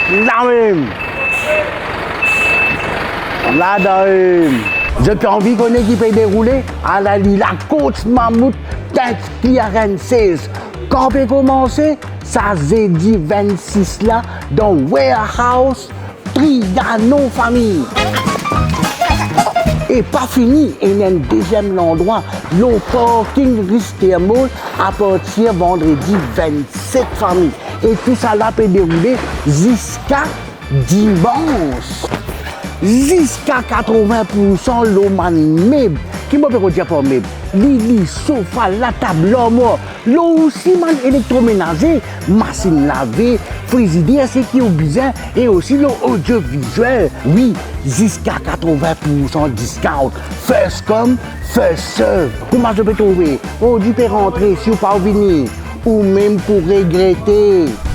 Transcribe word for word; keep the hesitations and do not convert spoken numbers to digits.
Lamem. Ladann. Zot anvi kone ki pe deroule? Ala li la, Courts Mammouth Tent Clearance Sales. Kan pe koumanse? Sa zedi vennsis la, dan Warehouse Trianon, fami. E pa fini, ena enn deziem landrwa lor parking Rister Mall apartir vandredi vennset, fami. E tousala pe deroule ziska dimans. Ziska katrovin poursan lor bann meb. Ki mo pe koz dir par meb? Lili, sofa, latab, larmwar, lor osi bann elektromenaze, masinn lave, frizider, seki ou bizin, e osi lor audio visuel. Wi, ziska katrovin poursan discount. First come, first serve. Kouma zot pe trouve? Prodwi pe rantre, si ou pa vini, ou mem pou regrete.